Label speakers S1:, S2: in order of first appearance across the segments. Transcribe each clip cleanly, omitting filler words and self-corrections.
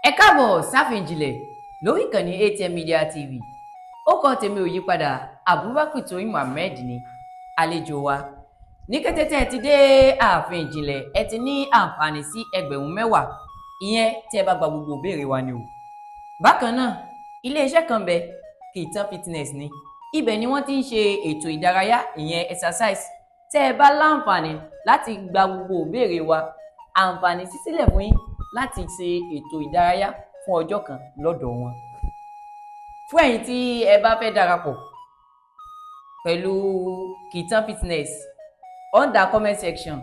S1: Ẹ káàbọ̀ sáfin ìjìnlẹ̀ lórí ìkànnì ATM Media TV. Ó kọ́ tèmi ò yípadà, Abubakar Tóyìn Muhammed ni àlejò wa. Ní kété tẹ́ ẹ ti dé ààfin ìjìnlẹ̀, ẹ ti ní àǹfààní sí 10,000, ìyẹn tí ẹ bá gba gbogbo ìbéèrè wa ni o. Bákan náà, iléeṣẹ́ kan bẹ, Kitan Fitness ni. Ibẹ̀ ni wọ́n ti ń ṣe ètò ìdárayá, ìyẹn exercise. Tẹ́ ẹ bá láǹfààní láti gba gbogbo ìbéèrè wa, àǹfààní sí sílẹ̀ fún yín láti ṣe ètò ìdárayá fún ọjọ́ kan lọ́dọ̀ wọn. Fún ẹ̀yin tí ẹ bá fẹ́ darapọ̀ pẹ̀lú Kitan Fitness, under comment section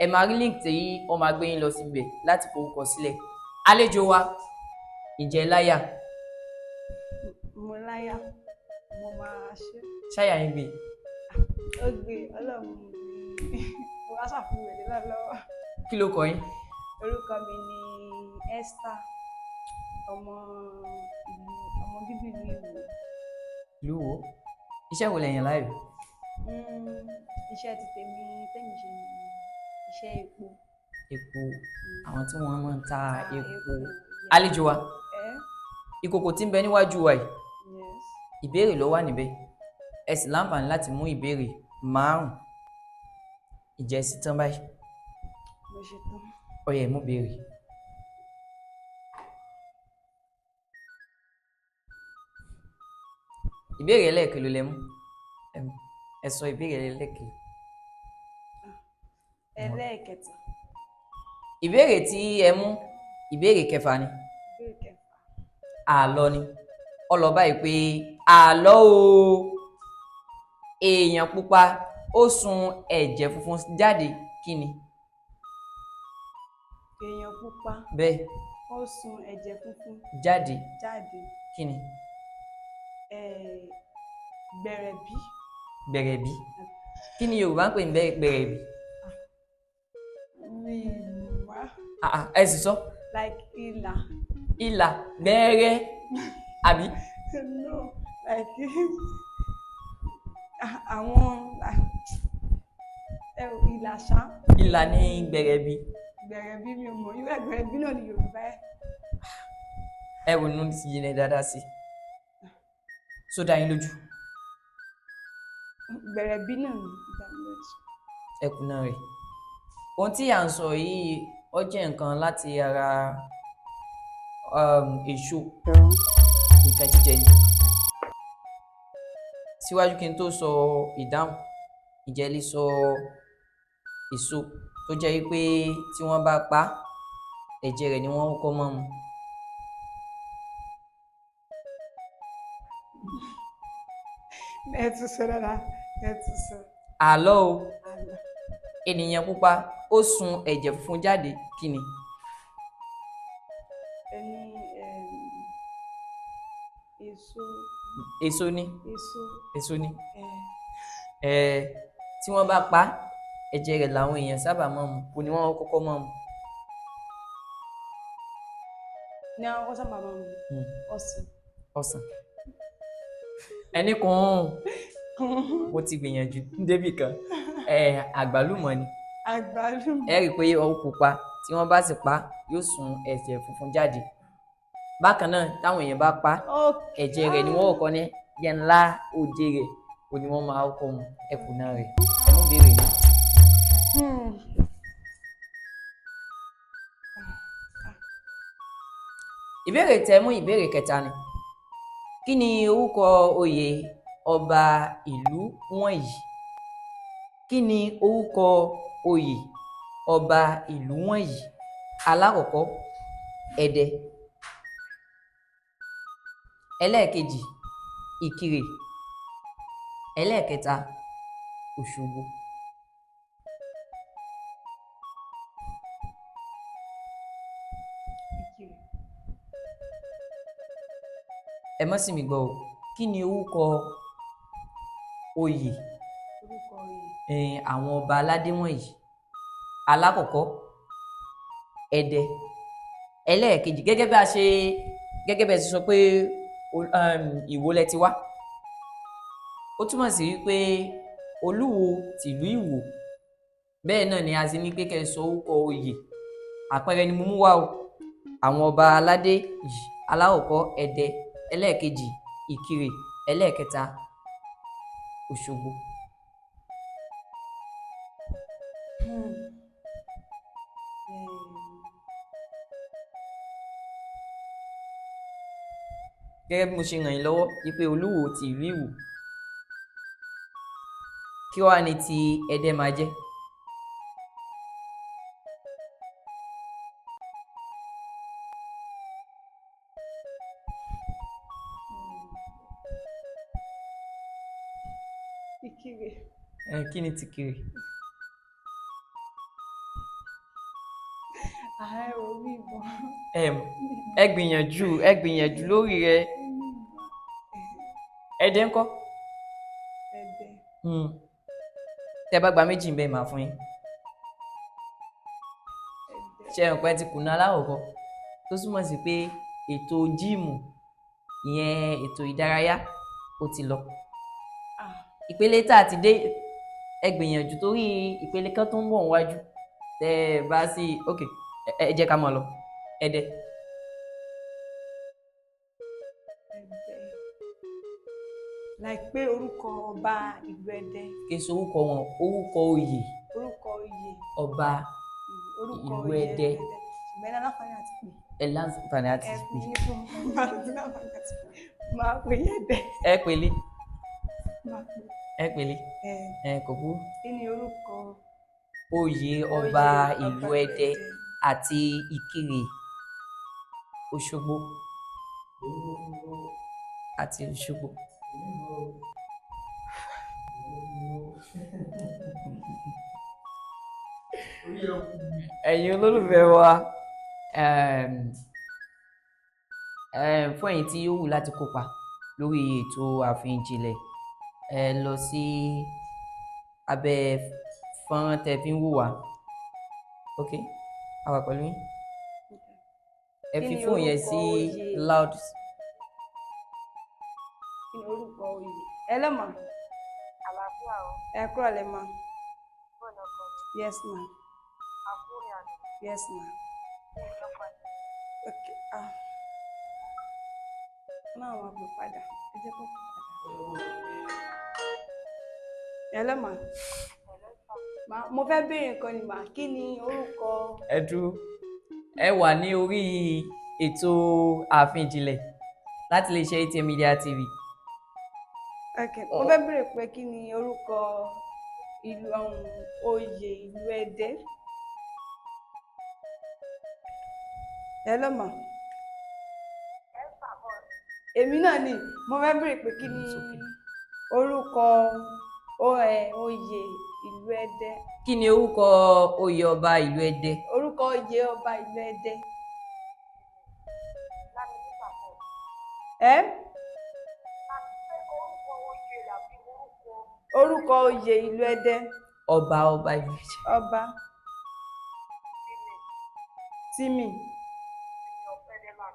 S1: ẹ máa rí link tí wọ́n máa gbé yín lọ síbẹ̀ láti forúkọ sílẹ̀. Àlejò wa, ǹjẹ́ láyà?
S2: Mo láyà, mo máa ṣe.
S1: Ṣáyà yín gbé?
S2: Ó gbé, Ọlọ́run mi, mo wá ṣàfihàn rẹ̀ lọ́wọ́.
S1: Kí ló kọ yín?
S2: Orúkọ mi ni Esther, ọmọ ìlú, ọmọ bíbí ìlú Ìwó.
S1: Ìlú wo? Iṣẹ́ wo lẹ̀yàn láàyò?
S2: Iṣẹ́ ti tèmi tèmi ṣe ni iṣẹ́ epo.
S1: Epo, àwọn tí wọ́n máa ń ta
S2: Ta
S1: epo.
S2: Yeah.
S1: Àlejò wa,
S2: Eh?
S1: ìkòkò tí ń bẹ níwájú wa yìí,
S2: Yes.
S1: ìbéèrè ló wà níbẹ̀. Ẹ sì láǹfààní láti mú ìbéèrè márùn. Ìjẹ́ sí tán báyìí?
S2: Mo ṣe tán.
S1: Ó yá, mú béèrè. Ìbéèrè ẹlẹ́ẹ̀kẹ́ lẹ mú. Ẹ sọ ìbéèrè ẹlẹ́ẹ̀kẹ́.
S2: Ẹlẹ́ẹ̀kẹta.
S1: Ìbéèrè tí ẹ mú, ìbéèrè kẹfà ni.
S2: Ìbéèrè kẹfà.
S1: Àlọ́ ni. Ó lọ báyìí pé àlọ́ o, èèyàn pupa ó sun ẹ̀jẹ̀ funfun jáde, kí ni?
S2: Èèyàn pupa
S1: Bẹ́ẹ̀.
S2: ó sun ẹ̀jẹ̀ funfun
S1: jáde
S2: jáde.
S1: Kí ni?
S2: Gbẹ̀rẹ̀bí.
S1: Gbẹ̀rẹ̀bí. Kí ni Yorùbá ń pè ní gbẹ̀rẹ̀bí?
S2: Mi wá.
S1: Ah, ah, ẹ sì sọ.
S2: Like ìlà.
S1: Ìlà gbẹ́rẹ́ àbí?
S2: No, like àwọn ìlà ṣá.
S1: Ìlà ní gbẹ̀rẹ̀bí.
S2: Gbẹ̀rẹ̀bí, mi ò mọ̀, irú gbẹ̀rẹ̀bí náà ni Yorùbá ẹ̀.
S1: Ẹ wò nínú ti yẹn dáadáa sí. Sódà yín lójú?
S2: Gbẹ̀rẹ̀bí náà ni ìdánilójú.
S1: Ẹkùn náà rè. Ohun tí à ń sọ yìí, ó jẹ́ nǹkan láti ara èso, nǹkan jíjẹ ni. Síwájú kí n tó sọ ìdáhùn, ǹjẹ́ lè sọ èso tó jẹ́ wípé tí wọ́n bá pa á, ẹ̀jẹ̀ rẹ̀ ni wọ́n kọ́kọ́ máa ń mu?
S2: Ẹ tún sọ dáadáa, ẹ tún sọ.
S1: Àlọ́ o,
S2: Àlọ́.
S1: ènìyàn pupa ó sun ẹ̀jẹ̀ funfun jáde, kí ni?
S2: Ẹni èso.
S1: Èso ni.
S2: Èso.
S1: Èso ni. Tí wọ́n bá pa á, ẹ̀jẹ̀ rẹ̀ làwọn èèyàn sábà máa ń mu, kò ní wọ́n kọ́kọ́ máa ń mu.
S2: Ní àwọn sábà máa ń mu ọsàn.
S1: Ọsàn. Ẹni kùn, mo ti gbìyànjú débì kan. Àgbálùmọ̀ ni.
S2: Àgbálùmọ̀.
S1: Ẹ rí i pé ó pupa, tí wọ́n bá sì pa á, yóò sun ẹ̀jẹ̀ funfun jáde. Bákan náà, táwọn èèyàn bá pa á, ẹ̀jẹ̀ rẹ̀ ni wọ́n kọ́kọ́ ní yẹn ńlá òde rẹ̀ ò ní wọ́n máa kọ́ mu. Ẹkùn náà rẹ̀. Ẹ mú ìbéèrè yín. Ìbéèrè tẹ mú, ìbéèrè kẹta ni. Kí ni orúkọ oyè ọba ìlú wọ̀nyí? Kí ni orúkọ oyè ọba ìlú wọ̀nyí? Alákọ̀ọ́kọ́, Ẹdẹ. Ẹlẹ́ẹ̀kejì, Ìkirè. Ẹlẹ́ẹ̀kẹta, Òṣogbo.
S2: Ìkirè.
S1: Ẹ má sì mí gbọ́ o. Kí ni orúkọ oyè
S2: Orúkọ oyè.
S1: àwọn ọba aládé wọ̀nyí? Alákọ̀ọ́kọ́, Ẹdẹ. Ẹlẹ́ẹ̀kejì, gẹ́gẹ́ bí ẹ ṣe sọ pé Ìwó lẹ ti wá. Ó túmọ̀ sí wípé Olúwo tìlú Ìwó. Bẹ́ẹ̀ náà ni a ti ní pé kẹ́ ẹ sọ orúkọ oyè. Àpẹẹrẹ ni mo mú wá o. Àwọn ọba aládé yìí: alákọ̀ọ́kọ́ Ẹdẹ, ẹlẹ́ẹ̀kejì Ìkirè, ẹlẹ́ẹ̀kẹta Òṣogbo. Gẹ́gẹ́ bí mo ṣe ràn yín lọ́wọ́ wípé Olúwo ti ìlú Ìwó, kí wàá ní ti Ẹdẹ máa jẹ́?
S2: Ìkirè.
S1: Ẹ kí ni tìkirè?
S2: Ààrẹ orí ìbọn.
S1: Ẹ gbìyànjú, ẹ gbìyànjú lórí rẹ. Ẹdẹ ńkọ́?
S2: Ẹdẹ.
S1: Tẹ́ bá gba méjì ń bẹ, màá fún yín.
S2: Ẹdẹ.
S1: Ṣe é pé ti kùnà aláwọ̀kọ́, tó túmọ̀ sí pé ètò jíìmù ìyẹn, ètò ìdárayá, ó ti lọ.
S2: Ah.
S1: Ìpele tá a ti dé, ẹ gbìyànjú torí ìpele kan tó ń bọ̀ níwájú. Tẹ́ ẹ bá sí, ok, ẹ jẹ́ ká máa lọ. Ẹdẹ.
S2: Ẹdẹ. Like pé orúkọ ọba ìlú Ẹdẹ.
S1: Kì í ṣe orúkọ wọn, orúkọ oyè.
S2: Orúkọ oyè.
S1: Ọba
S2: Orúkọ
S1: ìlú
S2: oyè
S1: Ẹdẹ.
S2: Ṣùgbọ́n ẹ láǹfààní àti pè.
S1: Ẹ láǹfààní àti
S2: Ẹ
S1: pè.
S2: fún mi ní fún máa ti láǹfààní àti pè. Máa pè é Ẹdẹ.
S1: Ẹ pèlè.
S2: Máa pè.
S1: Ẹ pèlè.
S2: Ẹ.
S1: Ẹ kò burú.
S2: Kí ni orúkọ
S1: oyè ọba
S2: oyè
S1: ìlú
S2: ọba
S1: Ẹdẹ àti Ìkirè Òṣogbo àti Òṣogbo. Ẹ̀yin olólùfẹ́ wa, fún ẹ̀yin tí ó wù láti kópa lórí ètò Ààfin Ìjìnlẹ̀, ẹ lọ sí abẹ́ fọ́nrán tẹ́ fi ń wò wá. Ok, a wà pẹ̀lú yín. Ẹ
S2: Kí
S1: fi
S2: ni
S1: fóònù yẹn
S2: orúkọ
S1: sí
S2: oyè?
S1: loud.
S2: Kí ni orúkọ oyè? Ẹ lọ́mọ.
S3: Àlàáfíà o.
S2: Ẹ kúrò lẹ́ ma.
S3: Bọ́ọ̀lù ọkọ.
S2: Yes ma.
S3: Àkúrẹ́ àná.
S2: Yes ma.
S3: Ní ìjọba.
S2: Ok, ah. Náà wàá pè padà. Ẹ jẹ́ kó pè padà. Ẹ lọ́mọ. Ma, mo fẹ́ béèrè nǹkan ni mà. Kí ni orúkọ
S1: Ẹ dúró, ẹ wà ní orí ètò Ààfin Ìjìnlẹ̀ láti lè ṣe ATM Media TV.
S2: Ok, mo fẹ́ béèrè pé kí ni orúkọ ìlú ọ̀hún, oyè ìlú Ẹdẹ? Ẹ lọ́mọ. Èmi náà ni mo fẹ́ béèrè pé kí ni
S1: It's okay.
S2: orúkọ oyè ìlú Ẹdẹ?
S1: Kí ni orúkọ oyè ọba ìlú Ẹdẹ?
S2: Orúkọ oyè ọba ìlú Ẹdẹ.
S3: Lámìní Sàpọ̀.
S2: Ẹ
S3: Àti pé orúkọ oyè àbí orúkọ
S2: Orúkọ oyè ìlú Ẹdẹ.
S1: Ọba ìlú Ẹdẹ.
S2: Ọba
S3: Tìmì.
S2: Tìmì.
S3: Tìmì Ọ̀fẹ́dẹ́là.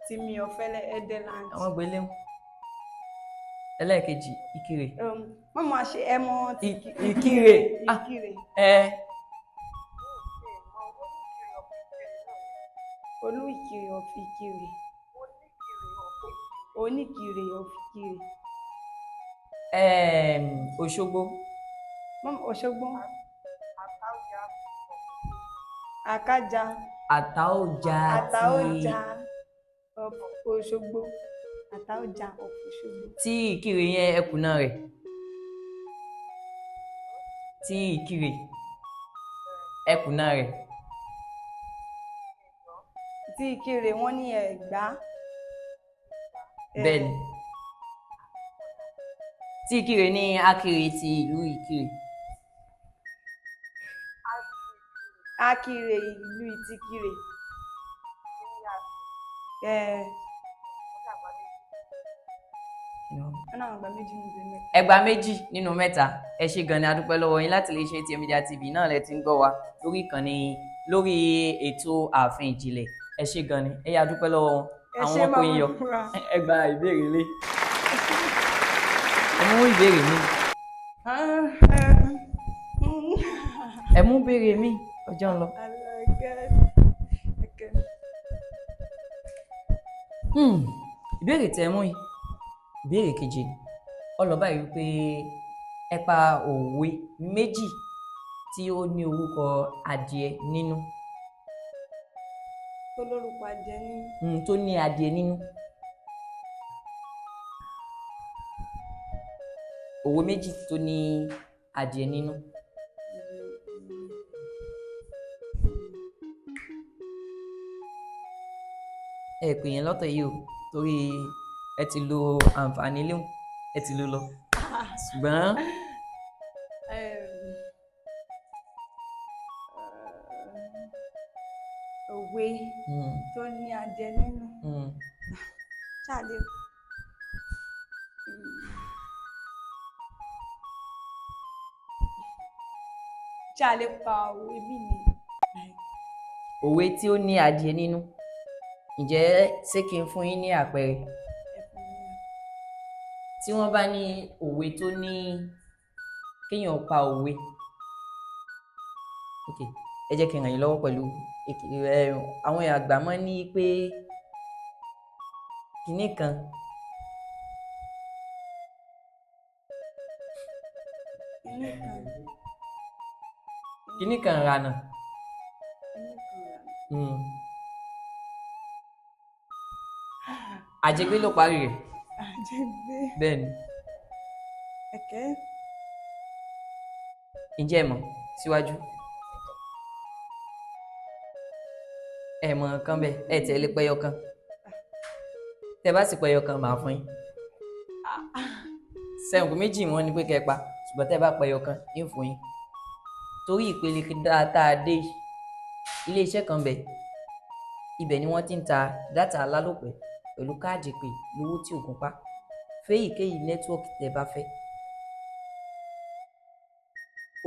S2: Tìmì Ọ̀fẹ́lẹ́ Ẹdẹland.
S1: Àwọn gbélé wọn. Ẹlẹ́ẹ̀kejì, Ìkirè.
S2: Wọ́n máa ṣe ẹmọ ti
S1: Ìkirè. Ah.
S2: Ìkirè.
S1: Ẹ
S3: Ní ìmọ̀ Oníkirè of Ìkirè náà ni.
S2: Olú Ìkirè of Ìkirè.
S3: Oníkirè of Ìkirè.
S2: Oníkirè of Ìkirè.
S1: Òṣogbo.
S2: Mọ́mọ́ Òṣogbo.
S3: Àtàwùjá of Òṣogbo.
S2: Àkájà.
S1: Àtaọ́jà ti
S2: Àtàọ́jà of Òṣogbo. Àtàọ́jà of Òṣogbo.
S1: Tí Ìkirè yẹn, ẹkùnà rẹ̀, tí Ìkirè, ẹkùnà rẹ̀.
S2: Tí Ìkirè, wọ́n ní Ẹ̀gbá.
S1: Bẹ́ẹ̀ ni, tí Ìkirè ní Akirè ti ìlú Ìkirè.
S2: Akirè ìlú Ìtìkirè. Ẹ̀ wọ́n náà gba méjì níbi mẹ́ta.
S1: Ẹgbàá méjì nínú mẹ́ta. Ẹ ṣé gan ni, a dúpẹ́ lọ́wọ́ yín. Láti lè ṣe ATM Media TV náà lẹ ti ń gbọ́ wa lórí ìkànnì, lórí ètò Ààfin Ìjìnlẹ̀. Ẹ ṣé gan ni, ẹ yá dúpẹ́ lọ́wọ́ wọn.
S2: Ẹ
S1: Àwọn
S2: ṣé.
S1: wọn kò
S2: Màmá
S1: yọ.
S2: wa.
S1: Ẹ gba ìbéèrè lé, ẹ mú ìbéèrè mi. Ẹ mú ìbéèrè mi, ọjọ́ ń lọ.
S2: Okay.
S1: Hmm, ìbéèrè tẹ́ ẹ mú yìí, ìbéèrè keje ni. Ó lọ báyìí wípé ẹ pa òwe méjì tí ó ní orúkọ adìẹ nínú.
S2: Tó lórúkọ adìẹ nínú.
S1: Tó ní adìẹ nínú. Òwe méjì tó ní adìẹ nínú. Ẹ pè yẹn lọ́tọ̀ yìí o, torí ẹ ti lo àǹfààní léhùn, ẹ ti lò lọ. Ṣùgbọ́n
S2: Òwe tó ní adìẹ nínú. Ṣáàlè. Ṣáàlè pa òwe mí ni.
S1: Òwe tí ó ní adìẹ nínú. Ǹjẹ́ ṣé kí n fún yín ní àpẹẹrẹ?
S2: Ẹ fún mi ní.
S1: Tí wọ́n bá ní òwe tó ní kéèyàn pa òwe. Ok, ẹ jẹ́ kí n ràn yín lọ́wọ́ pẹ̀lú àwọn àgbà máa ń ní pé kinní kan
S2: Kinní kan.
S1: Kinní kan ranà.
S2: Kinní kan ranà.
S1: Àjẹgbé ló parí rẹ̀.
S2: Àjẹgbé.
S1: Bẹ́ẹ̀ ni.
S2: Ẹ̀kẹ́.
S1: Ǹjẹ́ ẹ mọ̀ síwájú? Ẹ mọ̀ nǹkan bẹ́ẹ̀, ẹ tẹ̀lé pẹyọ kan. Tẹ bá sì pẹyọ kan, màá fún yín. Sẹ́wọ̀n méjì wọ́n ní pé kẹ́ ẹ pa, ṣùgbọ́n tẹ́ bá pẹyọ kan, yín fún yín. Torí ìpele tá a dé yìí, ilé iṣẹ́ kan bẹ̀, ibẹ̀ ni wọ́n ti ń ta dátà alálòpẹ́ pẹ̀lú káàdì ìpè lówó tí ò gúnpá. Fẹ́yìíkéyìí nẹ́tíwọ́ọ̀kì tẹ́ bá fẹ́.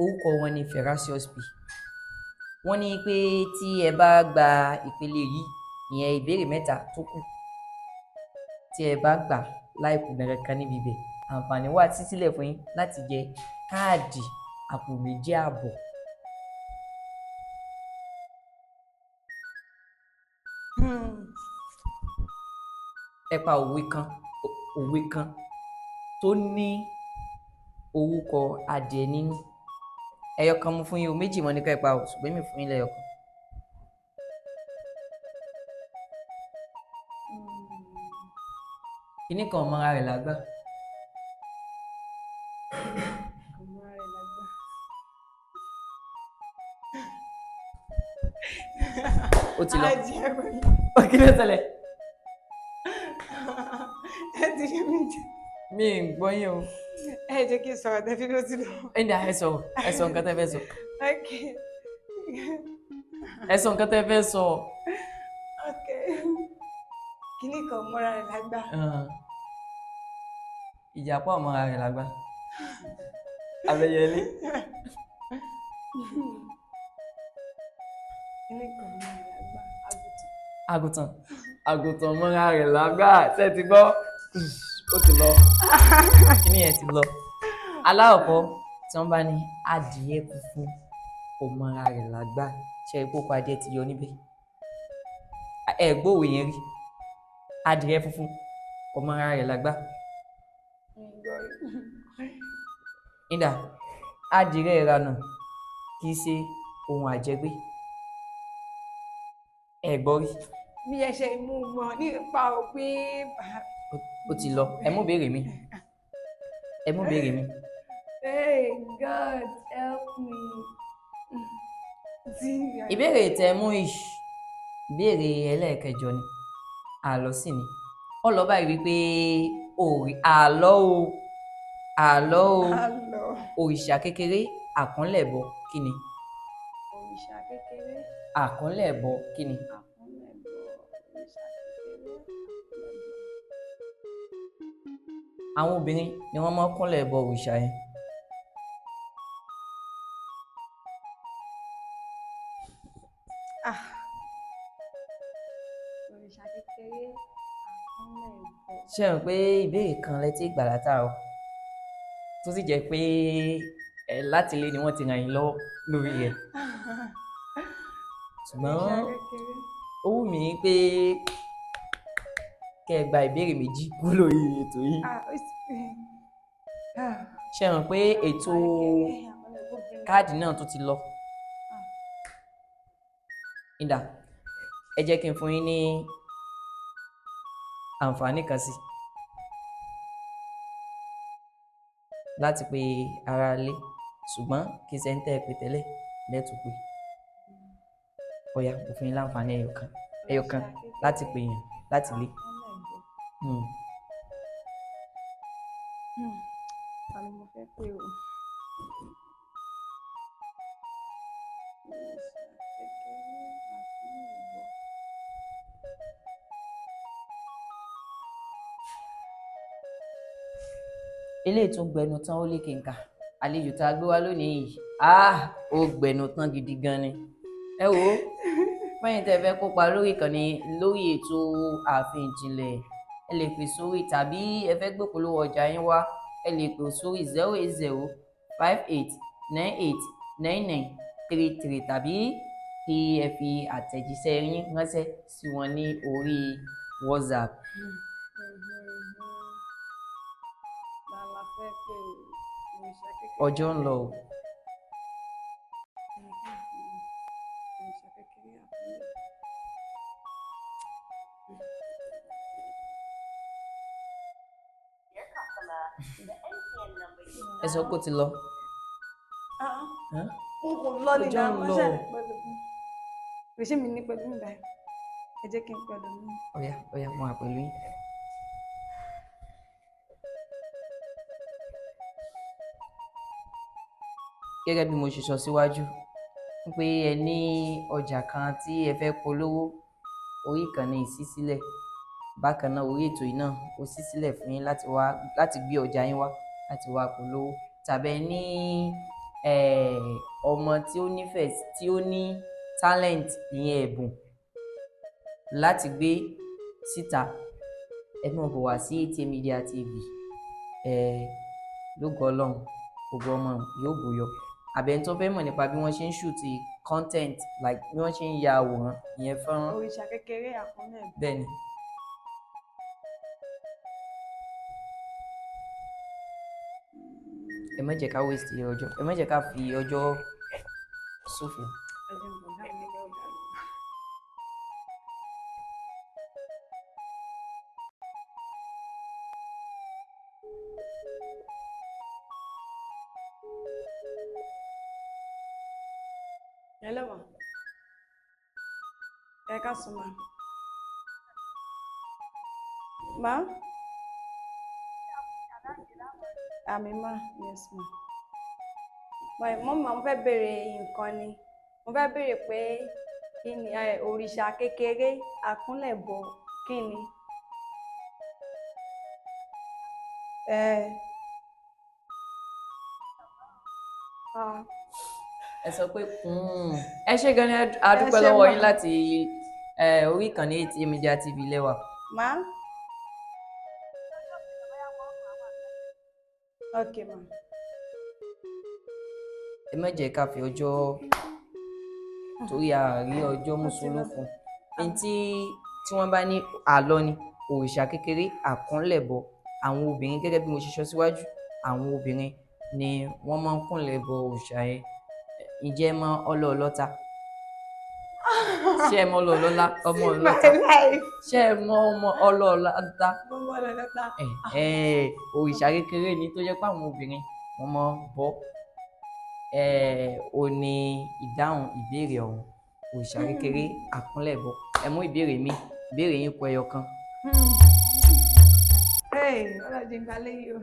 S1: Orúkọ wọn ni Ferocious P. Wọ́n ní pé tí ẹ bá gba ìpele yìí, ìyẹn ìbéèrè mẹ́ta tó kù, tí ẹ bá gbà láì kùnà kankan níbi ibẹ̀, àǹfààní wà sí sílẹ̀ fún yín láti jẹ káàdì àpò méjì àbọ̀. Ẹ pa òwe kan, òwe kan tó ní orúkọ adìẹ nínú. Ẹyọ kan mo fún yín o, méjì mo ní ká ẹ pa o, ṣùgbọ́n èmi fún yín lẹ́yọ kan. Kinní kan ò mọra rẹ̀ lágbà.
S2: Kò mọra rẹ̀ lágbà.
S1: Ó ti lọ.
S2: Adìẹ pẹ̀lú.
S1: Kí ló ṣẹlẹ̀?
S2: Ẹ ti ṣe mí jẹ.
S1: Mi ì gbọ́ yín o.
S2: Ẹ jẹ́ kí n sọ̀rọ̀ tẹ́ fi ló ti lọ.
S1: Ẹ ní ẹ sọ̀rọ̀, ẹ sọ nǹkan tẹ́ fẹ́ sọ.
S2: Okay.
S1: Ẹ sọ nǹkan tẹ́ fẹ́ sọ.
S2: Okay. Kinní kan ò mọra rẹ̀ lágbà.
S1: Ìjàpá ò mọra rẹ̀ lágbà. Abẹ́yẹlé.
S2: Kinní kan ò mọra rẹ̀ lágbà. Àgùntàn.
S1: Àgùntàn. Àgùntàn mọ́ra rẹ̀ lágbà. Ṣé ẹ ti gbọ́? Ó ti lọ. Kíní yẹn ti lọ. Alákọ̀ọ́kọ́ tí wọ́n bá ní adìẹ funfun kò mọra rẹ̀ lágbà. Ṣé ẹ kókó adìẹ ti yọ níbẹ̀? Ẹ gbọ́ òwe yẹn rí. Adìẹ funfun kò mọra rẹ̀ lágbà. Ìdà, adìẹ ìranù kì í ṣe ohun àjẹgbé. Ẹ gbọ́ rí.
S2: Bí ẹ ṣe mú mọ̀ nípa òpin.
S1: Ó ti lọ. Ẹ mú ìbéèrè mi. Ẹ mú ìbéèrè mi.
S2: Hey God help me.
S1: Ìbéèrè tẹ́ mú yìí, ìbéèrè ẹlẹ́ẹ̀kẹjọ ni. Àlọ́ sì ni. Ó lọ báyìí wípé àlọ́ o, àlọ́ o,
S2: Àlọ́.
S1: Òrìṣà kékeré àkúnlẹ̀bọ kí ni?
S2: Òrìṣà kékeré.
S1: Àkúnlẹ̀bọ kí ni?
S2: Àkúnlẹ̀bọ, òrìṣà kékeré, àkúnlẹ̀bọ.
S1: Àwọn obìnrin ni wọ́n máa ń kúnlẹ̀ bọ òrìṣà yẹn.
S2: Ah. Òrìṣà kékeré, àkúnlẹ̀bọ.
S1: Ṣé ẹ mọ̀ pé ìbéèrè kan lẹ tí gbà látàárọ̀ tó sì jẹ́ pé ẹ láti ilé ni wọ́n ti ràn yín lọ́wọ́ lórí rẹ̀. Ṣùgbọ́n
S2: Òrìṣà kékeré.
S1: ó wù mí pé Kẹ́ ẹ gba ìbéèrè méjì kú lórí ètò yìí.
S2: Ah, ah.
S1: Ṣe hàn pé ètò káàdì náà tó ti lọ. Ìdá, ẹ jẹ́ kí n fún yín ní àǹfààní kan sí láti pe ara lé, ṣùgbọ́n kí ṣe ń tẹ́ ẹ pè tẹ́lẹ̀ lẹ́tù pé. Ọ̀yá, mo fún yín láǹfààní ẹyọ kan, ẹyọ kan láti pè yàn láti lé.
S2: Ta ni mo fẹ́ pè o? Òrìṣà kékeré àkúnlẹ̀bọ.
S1: Eléyìí tún gbẹnu tán, ó lékè nkà. Àlejò tá a gbé wá lónìí yìí, ah, ó gbẹnu tán gidi gan ni. Ẹ wò ó, fẹ́yìn tẹ́ fẹ́ kópa lórí ìkànnì, lórí ètò Ààfin Ìjìnlẹ̀, ẹ lè pè sórí, tàbí ẹ fẹ́ gbé polówó ọjà yín wá, ẹ lè pè sórí 08058989933, tàbí kí ẹ fi àtẹ̀jíṣẹ́ yín ránṣẹ́ sí wọn ní orí WhatsApp.
S2: Ta la fẹ́ pè o? Òrìṣà kékeré.
S1: Ọjọ́ ń lọ o.
S2: Òrìṣà kékeré àkúnlẹ̀bọ.
S3: Dear customer, the MTN number you
S1: Ẹ sọ pé ó ti lọ.
S2: Ah,
S1: Huh?
S2: n kò lọ ní
S1: Ọjọ́ ń
S2: ìdáhùn
S1: lọ.
S2: ṣẹlẹ̀ pẹ̀lú mi. Kò ṣe mi ní pẹ̀lú mi báyìí. Ẹ jẹ́ kí n pẹ̀lú mi.
S1: Ọ̀yá, ọ̀yá, mo wà pẹ̀lú yín. Gẹ́gẹ́ bí mo ṣe sọ síwájú pé ẹ ní ọjà kan tí ẹ fẹ́ polówó, orí ìkànnì yìí ṣí sílẹ̀. Bákan náà, orí ètò yìí náà ó ṣí sílẹ̀ fún yín láti wá, láti gbé ọjà yín wá, láti wá polówó, tàbí ẹ ní ọmọ tí ó nífẹ̀ẹ́, tí ó ní talent, ìyẹn ẹ̀bùn láti gbé síta, ẹ máa bọ̀ wá sí ATM Media TV. Lógo Ọlọ́run, gbogbo ọmọ yóò bùyọ. Àbẹ̀ tó fẹ́ mọ̀ nípa bí wọ́n ṣe ń shoot content, like bí wọ́n ṣe ń ya àwòrán, ìyẹn fọ́nrán.
S2: Òrìṣà kékeré àkúnlẹ̀bọ.
S1: Bẹ́ẹ̀ ni. Ẹ má jẹ́ ká waste ọjọ́, ẹ má jẹ́ ká fi ọjọ́ ṣòfò.
S2: Ẹ jẹ́ n bọ̀ ọ̀gá mi nígbà ọ̀gá mi. Hello ma. Ẹ káàsán ma. Ma? Àmín ma, yes ma. My mom, mo fẹ́ béèrè nǹkan ni. Mo fẹ́ béèrè pé kí ni òrìṣà kékeré àkúnlẹ̀bọ kí ni? Ẹ. Ah.
S1: Ẹ sọ pé ẹ ṣé gan ni, a dúpẹ́
S2: Ẹ ṣé
S1: lọ́wọ́
S2: ma.
S1: yín láti orí ìkànnì ATM Media TV lẹ́wà.
S2: Ma? Okay ma.
S1: Ẹ má jẹ́ ká fi ọjọ́, torí àárí ọjọ́ mùsùlùkùn. Ní tí wọ́n bá ní àlọ́ ni òrìṣà kékeré àkúnlẹ̀bọ, àwọn obìnrin, gẹ́gẹ́ bí mo ṣe sọ síwájú, àwọn obìnrin ni wọ́n máa ń kúnlẹ̀ bọ òrìṣà yẹn. Ǹjẹ́ ẹ mọ ọlọ́ọ̀lọ́ta? Ṣé ẹ mọ ọlọ́ọ̀lọ́lá? Ọmọ ọlọ́ta.
S2: My life.
S1: Ṣé ẹ mọ ọmọ ọlọ́ọ̀lọ́ta?
S2: Mo mọ ọlọ́ọ̀lọ́ta.
S1: Ẹ òrìṣà kékeré ni tó jẹ́ pé àwọn obìnrin wọ́n máa ń bọ. Ò ní ìdáhùn ìbéèrè ọ̀hún, òrìṣà kékeré àkúnlẹ̀bọ. Ẹ mú ìbéèrè mi, ìbéèrè yín kù ẹyọ kan.
S2: Hey, ọlọ́jì ń gbalẹ̀ yìí o.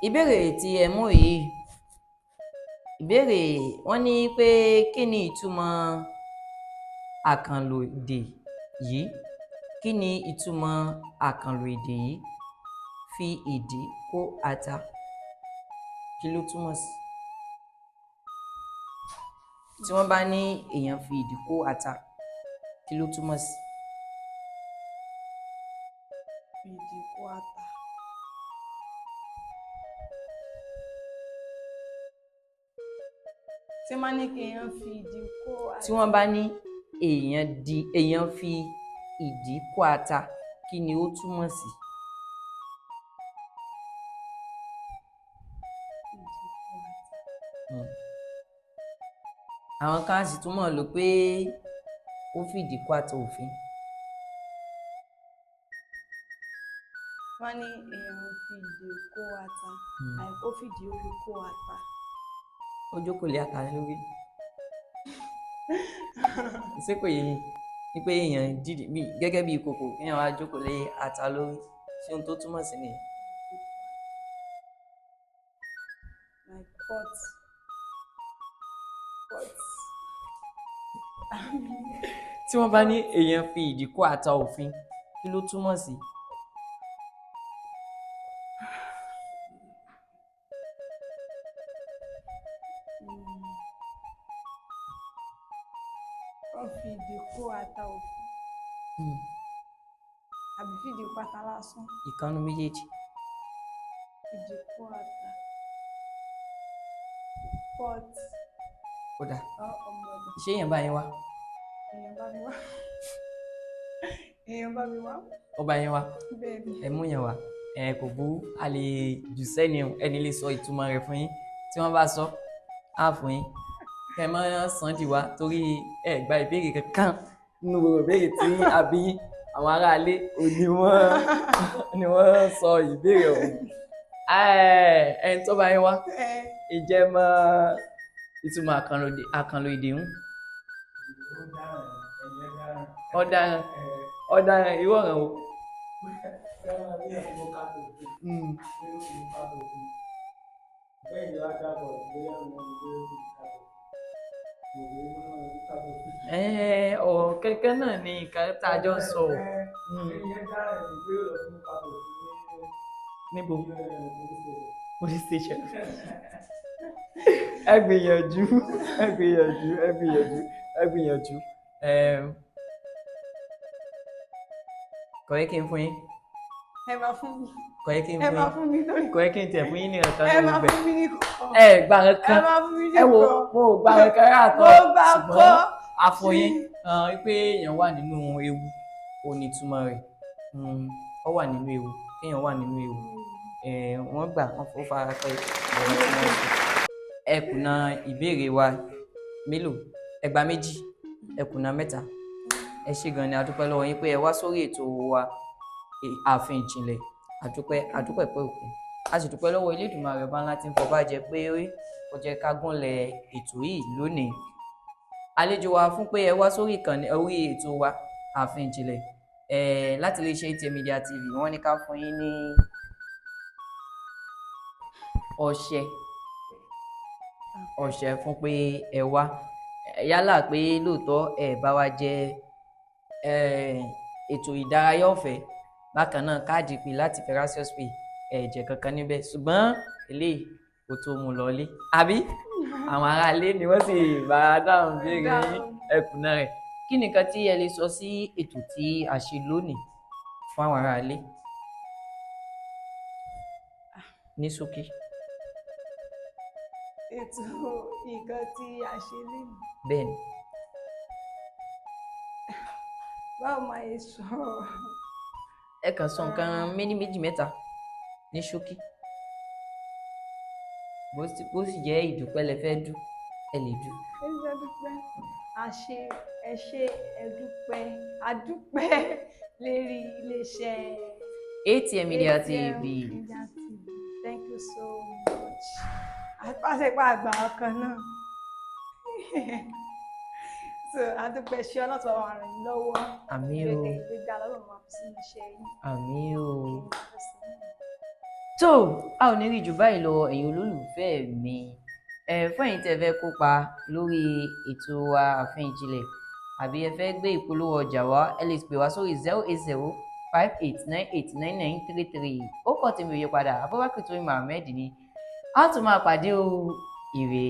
S1: Ìbéèrè tí ẹ mú yìí, ìbéèrè wọ́n ní pé kí ni ìtumọ̀ àkànlò èdè yìí? Kí ni ìtumọ̀ àkànlò èdè yìí? Fi ìdí kó ata. Kí ló túmọ̀ sí? Tí wọ́n bá ní èèyàn fi ìdí kó ata, kí ló túmọ̀ sí?
S2: Fi ìdí kó ata. Tí wọ́n ní kí èèyàn fi ìdí kó ata.
S1: Tí wọ́n bá ní Èèyàn di èèyàn fi ìdí kó ata, kí ni ó túmọ̀ sí?
S2: Ìdí kó ata.
S1: Àwọn kan á sì tún mọ̀ lò pé ó fìdí kó ata òfin.
S2: Wọ́n ní èèyàn fi ìdí kó ata. Like, ó fìdí, ó fi kó ata.
S1: Ó jókòó lé ata lórí. Ṣé kò yé yín? Ní pé èèyàn dìde bí gẹ́gẹ́ bí ìkòkò, kéèyàn wá jókòó lé ata lórí. Ṣé ohun tó túmọ̀ sí nìyẹn?
S2: Like pot. Pot.
S1: Tí wọ́n bá ní èèyàn fi ìdí kó ata òfin, kí ló túmọ̀ sí?
S2: Wọ́n fi ìdí kó ata òfin. Àbí fìdí kó ata lásán.
S1: Ìkan nínú méjèèjì.
S2: Ìdí kó ata. Pot.
S1: Ó dáa.
S2: Ọmọ ọdọ.
S1: Ṣé èèyàn bá yín wá?
S2: Èèyàn bá mi wá. Èèyàn bá mi wá.
S1: Ó bá yín wá.
S2: Bẹ́ẹ̀ ni.
S1: Ẹ mú yẹn wá. Ẹ kò burú, a lè jù sẹ́ni o, ẹni lè sọ ìtumọ̀ rẹ̀ fún yín. Tí wọ́n bá sọ, á fún yín. Kẹ́ ẹ má sàn dì wá torí ẹ gba ìbéèrè kankan nínú gbogbo ìbéèrè tí a bí yín. Àwọn aráalé ò ní wọ́n ní wọ́n sọ ìbéèrè ọ̀hún. Ẹni tó bá yín wá, ǹjẹ́ ẹ mọ ìtumọ̀ àkànlò èdè ń? Ọ̀daràn, ọ̀daràn, irú ọ̀ràn wo? Ọ̀rọ̀ kankan náà ni nǹkan tá a jọ ń sọ. Níbo? Police station. Ẹ gbìyànjú, ẹ gbìyànjú, ẹ gbìyànjú, ẹ gbìyànjú. Kò yẹ kí n fún yín.
S2: Ẹ máa fún mi.
S1: Kò yẹ kí n
S2: Ẹ
S1: fún
S2: máa
S1: yín.
S2: fún mi lórí.
S1: Kò yẹ kí n tiẹ̀ fún yín ní nǹkan
S2: Ẹ
S1: ní
S2: máa
S1: gbogbo ẹ̀.
S2: fún mi ní kọ̀ọ̀kan.
S1: Ẹ gbà
S2: Ẹ
S1: kankan.
S2: máa fún mi ní
S1: Ẹ wo,
S2: kọ̀ọ̀kan.
S1: mo ò gbà kankan rárá
S2: Mo
S1: tán.
S2: gbà
S1: Ṣùgbọ́n
S2: kọ́.
S1: a fún yín pé èèyàn wà nínú ewu, ó ní ìtumọ̀ rẹ̀. Ó wà nínú ewu, kéèyàn wà nínú ewu. Wọ́n gbà, wọ́n fọ́ fara pẹ́ ọ̀rọ̀ tí wọ́n sọ. Ẹ kùnà ìbéèrè wa mélòó? Ẹ gba méjì, ẹ kùnà mẹ́ta. Ẹ ṣé gan ni, a dúpẹ́ lọ́wọ́ yín pé ẹ wá sórí ètò wa Ààfin Ìjìnlẹ̀. A dúpẹ́, a dúpẹ́ pẹ́ òkun. A sì dúpẹ́ lọ́wọ́ Elédùmarè ọba ńlá tí ń fọba jẹ pé ó jẹ́ ká gúnlẹ̀ ètò yìí lónìí. Àlejò wa fún pé ẹ wá sórí ìkànnì orí ètò wa Ààfin Ìjìnlẹ̀, láti iléeṣẹ́ ATM Media TV, wọ́n ní ká fún yín ní ọṣẹ, ọṣẹ fún pé ẹ wá. Yálà pé lóòótọ́ ẹ bá wa jẹ ètò ìdárayá ọ̀fẹ́, bákan náà káàdì pé láti Ferocious Pay, ẹ jẹ kankan níbẹ̀, ṣùgbọ́n eléyìí kò tó mú lọlé, àbí àwọn aráalé ni wọ́n sì bá a dáhùn béèrè yín, ẹkùnà rẹ̀. Kí nìkan tí ẹ lè sọ sí ètò tí a ṣe lónìí fún àwọn aráalé ní ṣókí?
S2: Ètò nǹkan tí a ṣe lénìí.
S1: Bẹ́ẹ̀ ni.
S2: Báwo máa ṣe sọ?
S1: Ẹ kàn sọ nǹkan méní méjì mẹ́ta ní ṣókí. Bó sì jẹ́ ìdúpẹ́ lẹ fẹ́ dù, ẹ lè dù.
S2: Ẹ ṣé dúpẹ́. A ṣe, ẹ ṣé, ẹ dúpẹ́. A dúpẹ́ lérí iléeṣẹ́
S1: ATM Media
S2: ATM
S1: TV.
S2: Media TV. Thank you so much. Àpàṣẹpà àgbà ọkàn náà. So a dúpẹ́, ṣé ọlọ́tọ̀ wa ràn yín lọ́wọ́.
S1: Àmín o.
S2: Ìgbéga lọ́wọ́ máa fi sínú iṣẹ́ yín.
S1: Àmín o.
S2: Kí ni a fẹ́ sọ náà?
S1: Tó a ò ní rí jù báyìí lọ, ẹ̀yin olólùfẹ́ mi. Ẹ fún ẹ̀yin tí ẹ fẹ́ kópa lórí ètò wa Ààfin Ìjìnlẹ̀, àbí ẹ fẹ́ gbé ìpolówó ọjà wá, ẹ lè pè wá sórí 08058989933. Ó kọ́ tèmi ò yí padà, Abubakar Tóyìn Mohammed ni. A tún máa pàdé o. Ire.